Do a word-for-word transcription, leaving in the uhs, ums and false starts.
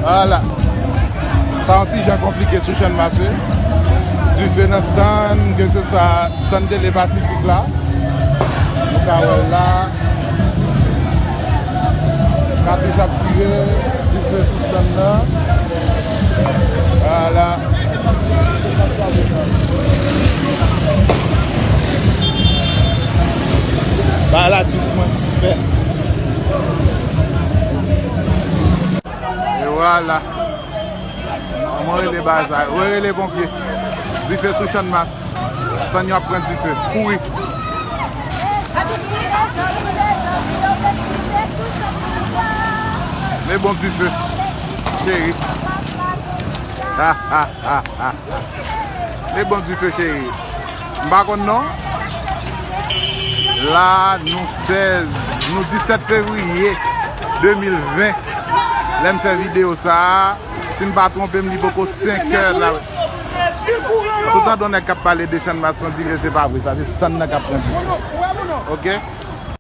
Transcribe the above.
Vwala. Sa yon ti jan konplike sou Channmas, wi. Dife nan stann, ke se swa stann Tele Pasifik la. Nou ka wè l la. Katouch ap tire, dife sou stann nan. Vwala. Bagay la di pou mwen. E vwala. Mwen rele bagay sa. Mwen rele ponpye. Dife sou Channmas. Stann yo ap pran dife. Kouri. Men bon dife. Cheri. Ha, ha, ha, ha. Men bon dife, cheri. M pa konn non. La, nou sèz, nou disèt fevriye de mil ven. Lè m fè videyo sa a, si m pa twonpe m, li poko senk è la. Tout an don nèg k ap pale de Channmas, son dife, se pa vre, sa se stann nan k ap pran dife. Oke?